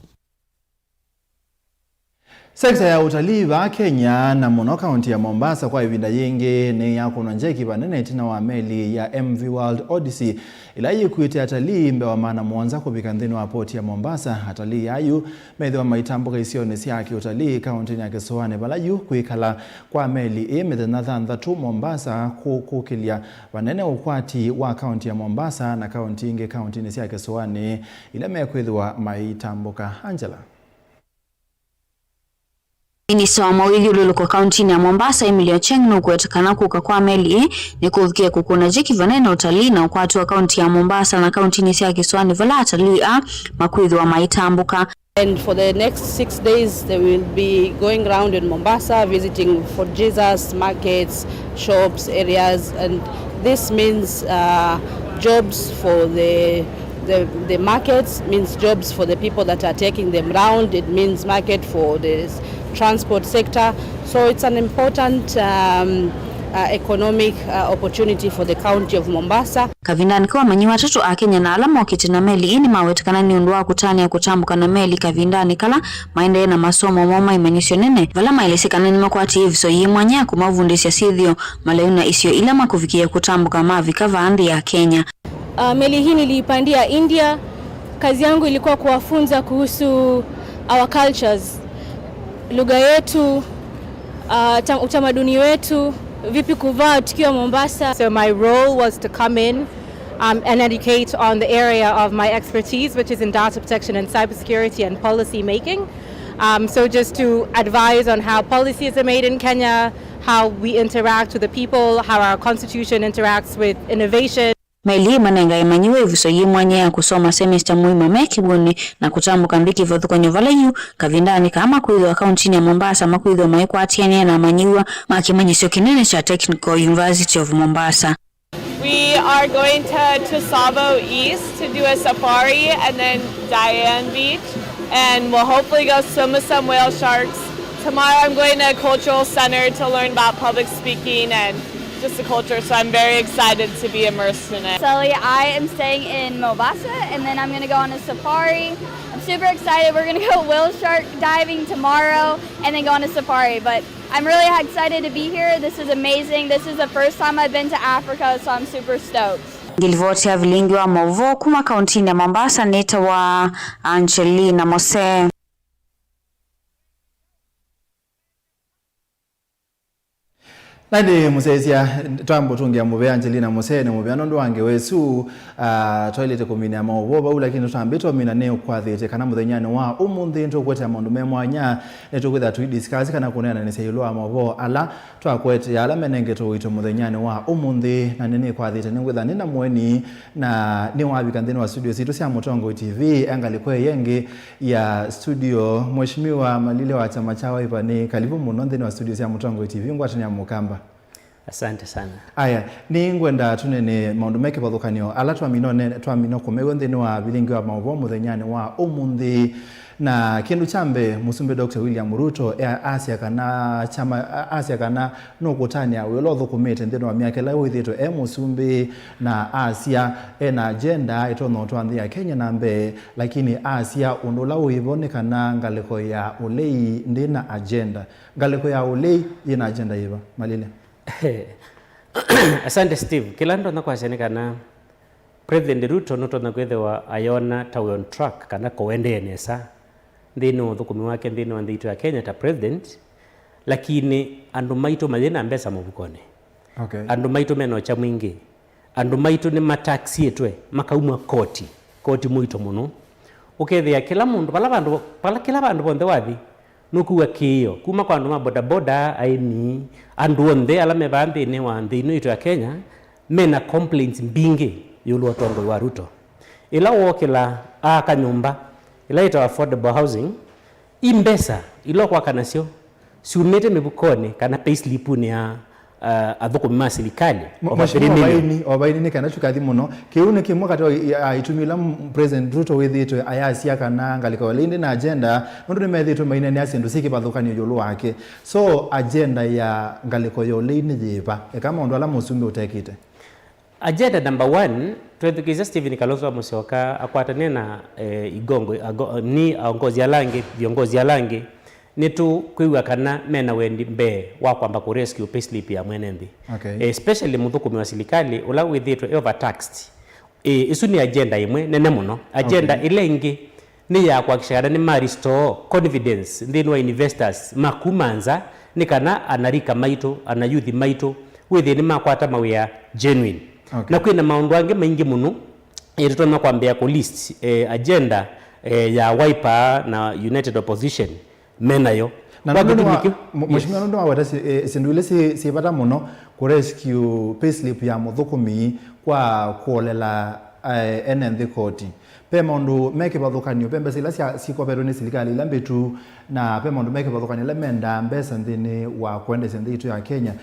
Sekta ya ũtalii vaa Kenya, na mũno kaunti ya Mombasa, kwa ĩvinda yĩngĩ nĩyakũnwa njeki vanene ĩtina wa meli ya M V World Odyssey, ĩla yĩkuĩte atalii mbee wa maana mũonza kũvika nthĩnĩ wa poti ya Mombasa. Atalii ayu methĩwa maitambũka isionĩ sya kĩũtalii kauntinĩ ya Kĩsũanĩ, vala yu kwĩkala kwa meli ĩĩ mĩthenya thanthatũ Mombasa kũkũkĩlya vanene ũkwati wa kaunti ya Mombasa na kaunti ingĩ kauntinĩ sya Kĩsũanĩ ila mekwĩthĩwa maitambũka. Angela. Minista wa mawĩthyũlũlũko kauntinĩ ya Mombasa, Emily Ochieng, nũkwete kana kũka kwa meli ĩĩ nĩkũvikĩe kũkũna njeki vanene ũtalii na ũkwati wa kaunti ya Mombasa na kauntinĩ sya Kĩsũanĩ vala atalii aa makwĩthĩwa maitambũka. And for the next six days, they will be going around in Mombasa, visiting Fort Jesus, markets, shops, areas, and this means, uh, jobs for the, the, the markets, means jobs for the people that are taking them round. It means market for the s-, transport sector. So it's an important, um, uh, economic, uh, opportunity for the county of Mombasa. Kavindanĩ kau, amanyĩw'a atatũ a Kenya na ala mokĩte na meli ĩĩ nĩmawetekana nĩ ũndũ wa kũtanĩa kũtambũka na meli kavindanĩ kala maendee na masomo moo ma imanyĩsyo nene, vala maelesye kana nĩmakwatie ĩviso yĩ mwanya ya kũmavundĩsya syĩthĩo maleu na isio ila makũvikĩĩa kũtambũka mavika vaa nthĩ ya Kenya. Uh, meli hii niliipandia India. Kazi yangu ilikuwa kuwafunza kuhusu our cultures, lugha yetu, uh, tam-, utamaduni wetu, vipi kuvaa tukiwa Mombasa. So my role was to come in, um, and educate on the area of my expertise, which is in data protection and cybersecurity and policy making. Um, so just to advise on how policies are made in Kenya, how we interact with the people, how our constitution interacts with innovation. Meli ĩmanengae amanyĩw'a ĩvuso yĩ mwanya ya kũsoma semester mũima me kĩw'ũnĩ na kũtambũka nthĩ kĩvathũkany'o vala yu kavindanĩ kaa makwĩthĩwa kauntinĩ ya Mombasa makwĩthĩwa maikwatĩanĩa na amanyĩw'a ma kĩmanyĩsyo kĩnene kya Technical University of Mombasa. We are going to Tsavo East to do a safari and then Diane Beach, and we'll hopefully go swim with some whale sharks. Tomorrow I'm going to a cultural center to learn about public speaking and just the culture, so I'm very excited to be immersed in it. Sally, I am staying in Mombasa, and then I'm gonna go on a safari. I'm super excited. We're gonna go whale shark diving tomorrow and then go on a safari, but I'm really excited to be here. This is amazing. This is the first time I've been to Africa, so I'm super stoked. Ngilivoti ya vilingi wa maũvoo kuma kauntinĩ ya Mombasa nĩtawa Angelina Mose. Na ĩndĩ mũsyaĩĩsya, twambũtũngĩa mũvea Angelina Mose nĩ mũvea nũndũ wa ngewa ĩsu. Ah, twaĩlĩte kũminĩa maũvoo vau, lakini tũtambĩte ũmina nĩ ũkwathĩte kana mũthenyanĩ wa ũmũnthĩ nĩtũkũetea maũndũ me mwanya. Nĩtũkwĩtha tũi discuss kana kũneenanĩsya ĩũlũ wa maũvoo ala twakũetea ala menengetwe ũito mũthenyanĩ wa ũmũnthĩ. Na nĩnĩkwathĩte nĩngwĩtha nĩ na mũeni na nĩwavika nthĩnĩ wa studio sitũ sya Mũtongoi T V e ngalĩko ĩĩ ĩngĩ ya studio. Mheshimiwa Malile wa kyama kya Wiper, nĩ kalivu mũno nthĩnĩ wa studio sya Mũtongoi T V. Ngwatanĩa Mũkamba. Asante sana. Aya, nĩ ngwenda tũnene maũndũ me kĩvathũkanyo ala twamina ũne- twamina kũmew'a nthĩnĩ wa vilingi wa maũvoo mũthenyanĩ wa ũmũnthĩ. Na kĩndũ kya mbee, Mũsumbĩ Doctor William Ruto e- asya kana kyama- a- asya kana nũkũtanĩa wĩa ũla ũthũkũmĩte nthĩnĩ wa myaka ĩla wĩthĩĩtwe e mũsumbĩ, na asya ena agenda ĩtonya ũtwaa nthĩ ya Kenya na mbee, lakini asya ũndũ ũla wĩvo nĩ kana ngalĩko ya ũlei ndĩ na agenda. Ngalĩko ya ũlei yĩ na agenda yĩva, Malile? Asante Steve. Kĩla ndonya kwasya nĩ kana President Ruto nũtonya kwĩthĩwa ayona ta wĩ on track kana kũendee nesa nthĩnĩ wa ũthũkũmi wake nthĩnĩ wa nthĩ itũ ya Kenya ta president, lakini andũ maitũ mayĩ na mbesa mũvukonĩ. Okay. Andũ maitũ mena ũkya mwingĩ. Andũ maitũ nĩmataxĩtwe makaumwa koti, koti mũito mũno. Ũkethĩa kĩla mũndũ, vala vandũ, vala kĩla vandũ vonthe wathi, nũkua kĩĩo kuma kwa andũ ma bodaboda, aĩmi, andũ onthe ala me vaa nthĩnĩ wa nthĩ ĩno itũ ya Kenya, mena complaints mbingĩ ĩũlũ wa ũtongoi wa Ruto. Ĩla wookĩla aaka nyũmba ĩla yĩtawa affordable housing, i mbesa ila ũkwaka nasyo syumĩte mĩvukonĩ kana payslip-unĩ ya uh, athũkũmi ma silikalĩ. Mheshimiwa Ovaini, Ovaini, nĩ kana tũkathi mũno. Kĩu nĩ kĩmwe katĩ wa i- a- itumi ila m- President Ruto wĩthĩĩtwe ayasya kana ngalĩko ya ũlei ndĩ na agenda, nũndũ nĩmethĩĩtwe maineenea syĩndũ syĩ kĩvathũkanyo ĩũlũ wake. So, agenda ya ngalĩko ya ũlei nĩ yĩva? Eka maũndũ ala mũsumbĩ ũtekĩte. Agenda number one, twethukĩĩsya Stephen Kalonzo wa Musyoka akwatanĩe na eh, igongo, ago, ni aongozi ala angĩ, viongozi ala angĩ, nĩtũkwĩw'a kana mena wendi mbee wa kwamba kũ rescue payslip ya mwene nthĩ. Okay. Especially mũthũkũmi wa silikalĩ ũla wĩthĩĩtwe e overtaxed. Ĩ, ĩsu nĩ agenda ĩmwe nene mũno. Agenda Okay. ĩla ĩngĩ nĩ ya kũhakikisha kana nĩ ma restore confidence nthĩnĩ wa investors ma kuma nza, nĩ kana anarika maitũ, anayuthi maitũ wĩthĩe nĩ makwata mawĩa genuine. Okay. Na kwĩna maũndũ angĩ maingĩ mũno, eh, tũtonya kwambĩa kũ list, eh, agenda, eh, ya Wiper na United Opposition menayo. Na kwa nũndũ kĩtumi wa- kĩu. Mũ- Mheshimiwa, nũndũ waweta syĩ- eh, syĩndũ ilĩ syĩ syĩ vata mũno, kũ rescue payslip ya mũthũkũmi kwa kũolela eh, ene nthĩ koti. Ve maũndũ me kĩvathũkanyo, ve mbesa ila sya- sikovetwe nĩ silikalĩ ila mbĩtu, na ve maũndũ me kĩvathũkanyo ala mendaa mbesa nthĩnĩ wa kũendesya nthĩ itũ ya Kenya.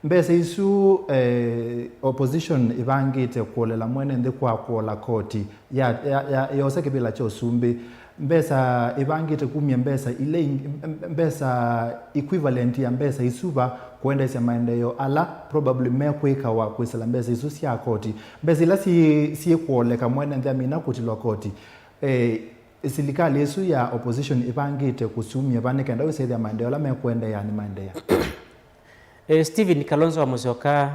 Mbesa isu eh, opposition ĩvangĩte kũolela mwene nthĩ kwa kũola koti ya, ya, ya, yosa kĩvĩla kya ũsumbĩ. Mbesa ĩvangĩte kumya mbesa ila ing- mbesa equivalent ya mbesa isu va kũendeesya maendeeo ala probably mekwĩkawa kwĩsĩla mbesa isu sya koti. Mbesa ila syĩ- syĩkũoleka mwene nthĩ amina kũtilwa koti. Eh, silikalĩ ĩsu ya opposition ĩvangĩte kũsyumya va nĩ kenda wĩsĩthĩa maendeeo ala mekũendeea nĩ maendeea? Eh, Stephen Kalonzo wa Musyoka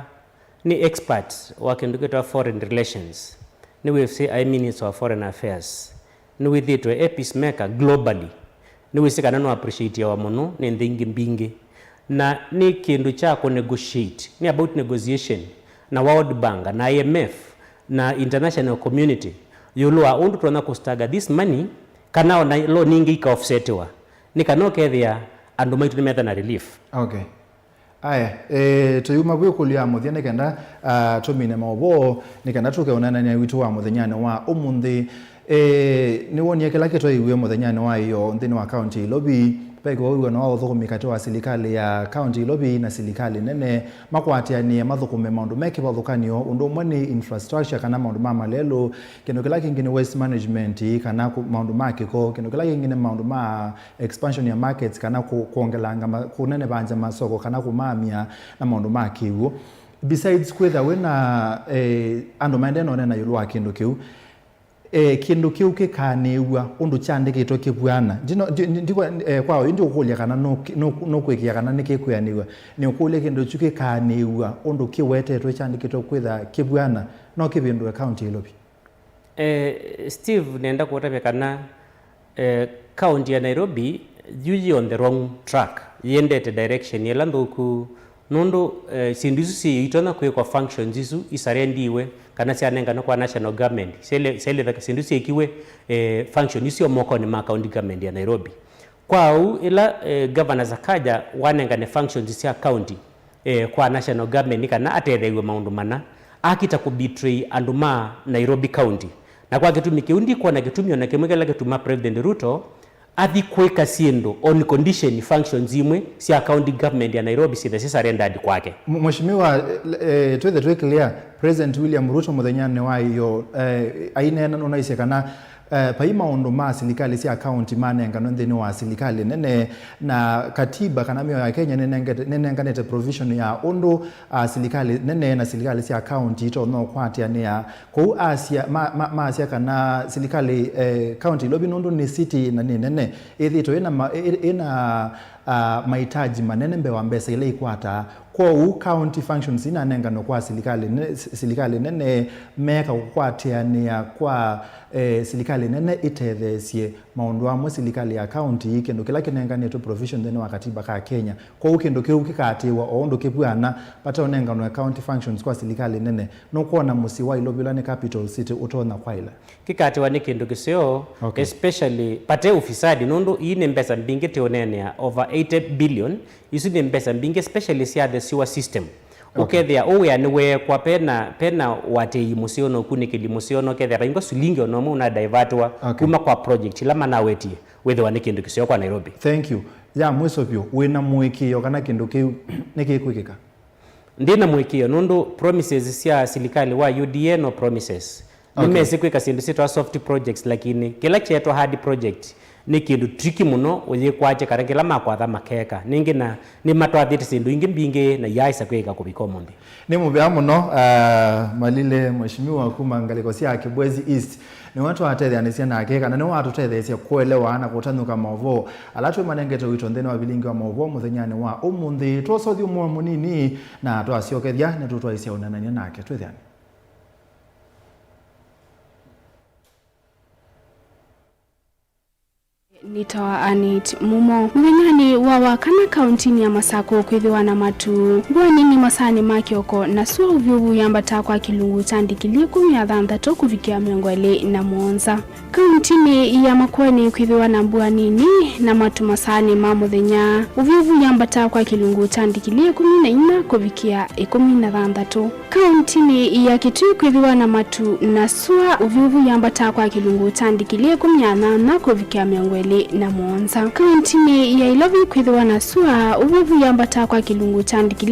nĩ expert wa kĩndũ kĩtawa foreign relations. Nĩwĩsĩ aĩ Minister wa Foreign Affairs. Nĩwĩthĩĩtwe e peacemaker globally. Nĩwĩsĩ kana no appreciateawa mũno nĩ nthĩ ingĩ mbingĩ. Na nĩ kĩndũ kya kũ negotiate, nĩ about negotiation na World Bank na I M F na international community ĩũlũ wa ũndũ tũtonya kũ stagger this money, kana ona loan ingĩ ika offsetiwa, nĩ kana ũkethĩa andũ maitũ nĩmetha na relief. Okay. Aya, e, tũyuma vu ĩkũlyo ya mũthya nĩ kenda ah, tũmine maũvoo, nĩ kenda tũke ũneenany'a witũ wa mũthenyanĩ wa ũmũnthĩ. E, nĩwonie kĩla kĩtwaiw'e mũthenyanĩ wa ĩyoo nthĩnĩ wa kaunti ya Ilovi. Ve kĩwĩw'ano wa ũthũkũmi katĩ wa silikalĩ ya kaunti ya Ilovi na silikalĩ nene, makwatĩanĩe mathũkũme maũndũ me kĩvathũkanyo, ũndũ ũmwe nĩ infrastructure kana maũndũ ma malelũ, kĩndũ kĩla kĩngĩ nĩ waste management kana kũ- maũndũ ma kĩko, kĩndũ kĩla kĩngĩ nĩ maũndũ ma expansion ya markets kana kũ- kwongelanga ma- kũnenevangya masoko kana kũmaamya na maũndũ ma kĩw'ũ. Besides kwĩtha wĩ na eh, andũ maendee nonena ĩũlũ wa kĩndũ kĩu, eh, kĩndũ kĩu kĩkaanĩw'a ũndũ kyandĩkĩtwe kĩvw'ana. Ndino- ndi- ndi- ndikwa- eh, kwa oyu ndiũkũlya kana nũk- nũk- nũkwĩkĩa kana nĩkĩkwĩanĩw'a. Nĩũkũlya kĩndũ kyu kĩkaanĩw'a ũndũ kĩwetetwe kyandĩkĩtwe kwĩtha kĩvw'ana, no kĩvĩndũe kaunti ya Ilovi? Eh, Steve, nenda kũtavya kana eh, kaunti ya Nairobi yu yĩ on the wrong track, yĩendete direction ĩla nthũku, nũndũ eh, syĩndũ isu syĩ itonya kwĩkwa functions isu isarendiwe kana syanenganwe kwa national government, syaile- syailĩthaka syĩndũ syĩkiwe eh, function isu syo mokonĩ ma county government ya Nairobi. Kwa ũu, ĩla eh, Governor Sakaja wanengane functions sya county eh, kwa national government nĩ kana atetheew'e maũndũ mana, akita kũ betray andũ ma Nairobi County. Na kwa kĩtumi kĩu, ndikwona kĩtumi o na kĩmwe kĩla kĩtuma President Ruto athi kwĩka syĩndũ on condition functions imwe sya county government ya Nairobi syĩthe syĩ surrendered kwake. Mheshimiwa, eh, twĩthe twĩ clear, President William Ruto mũthenyanĩ wa ĩyoo, eh, aineena nũnaisye kana, eh, vai maũndũ ma silikalĩ sya county manenganwe nthĩnĩ wa silikalĩ nene, na katiba kana mĩao ya Kenya nĩnengete-, nĩnenganĩte provision ya ũndũ, ah, silikalĩ nene na silikalĩ sya county itonya ũkwatĩanĩa. Kwoou asya, ma, ma, masya kana silikalĩ, eh, county Nairobi nũndũ nĩ city na nĩ nene, ĩthĩĩtwe ĩna ma-, ĩ-, ĩ-, ĩna, ah, mahitaji manene mbee wa mbesa ila ikwataa. Kwoou county functions inanenganwe kwa silikalĩ ne-, si-, silikalĩ nene, meeka kũkwatĩanĩa kwa, eh, silikalĩ nene ĩtetheesye maũndũ amwe silikalĩ ya county, kĩndũ kĩla kĩnenganĩtwe provision nthĩnĩ wa katiba ka Kenya. Kwoou kĩndũ kĩu kĩkaatĩĩwa o ũndũ kĩvw'ana, vate ũnenganwe county functions kwa silikalĩ nene. Nũkwona mũsyĩ wa Nairobi ũla nĩ capital city ũtonya kwaĩla? Kĩkaatĩĩwa nĩ kĩndũ kĩseo, okay, especially vate ufisadi, nũndũ ii nĩ mbesa mbingĩ tũũneenea, over eighty billion, isu nĩ mbesa mbingĩ, especially sya the sewer system. Okay. Ũkethĩa ũũ wĩa nĩweekwa, pena, pena ũatĩĩi mũseo na ũkunĩkĩli mũseo, na ũkethĩa vaingwa silingi o na ũmwe ũnadivertwa, okay, kuma kwa project ila manawetie, wĩthĩwa nĩ kĩndũ kĩseo kwa Nairobi. Thank you. Ya mwiso vyũ, wĩ na mũĩkĩĩo kana kĩndũ kĩu nĩkĩkwĩkĩka? Ndĩ na mũĩkĩĩo nũndũ promises sya silikalĩ wa U D A no promises. Okay. Nĩmesĩ kwĩka syĩndũ syĩtawa soft projects, lakini kĩla kyeetwa hard project nĩ kĩndũ tricky mũno ũyĩkwatya kana kĩla makwatha makeeka. Nĩngĩ na nĩmatwathĩte syĩndũ ingĩ mbingĩ na iaaĩsa kwĩka kũvika ũmũnthĩ. Nĩ mũvea mũno, ah, Malile, Mheshimiwa kuma ngalĩko sya Kibwezi East. Nĩwe twatetheanĩsya nake, kana nĩwe watũtetheesya kũelewa na kũtanũka maũvoo ala twĩmanengete ũito nthĩnĩ wa vilingi wa maũvoo mũthenyanĩ wa ũmũnthĩ. Twosa ũthyũ mũo mũnini, na twasyokethya, nĩtũtwaĩsya ũneenany'a nake. Twĩthĩane. Nĩtawa Annet Mumo. Mũthenyanĩ wa Wakana kaũntinĩ ya Masakũ kwĩthĩwa na matu. Mbua nini masaanĩ ma kĩoko, na sua ũvyũvu yambataa kwa kĩlungu kya ndikilii ĩkũmi na thanthatũ kũvikĩa mĩongo ĩlĩ na mũonza. Kaũntinĩ ya Makueni kwĩthĩwa na mbua nini na matu masaanĩ ma mũthenya. Ũvyũvu yambataa kwa kĩlungu kya ndikilii ĩkũmi na inya kũvikĩa ĩkũmi na thanthatũ. Kaũntinĩ ya Kitui kwĩthĩwa na matu na sua, ũvyũvu yambataa kwa kĩlungu kya ndikilii ĩkũmi na nyanya kũvikĩa mĩongo ĩlĩ na mũonza. Kaũntinĩ ya Ilovi kwĩthĩwa na sua, ũvyũvu yambataa kwa kĩlungu kya ndikilii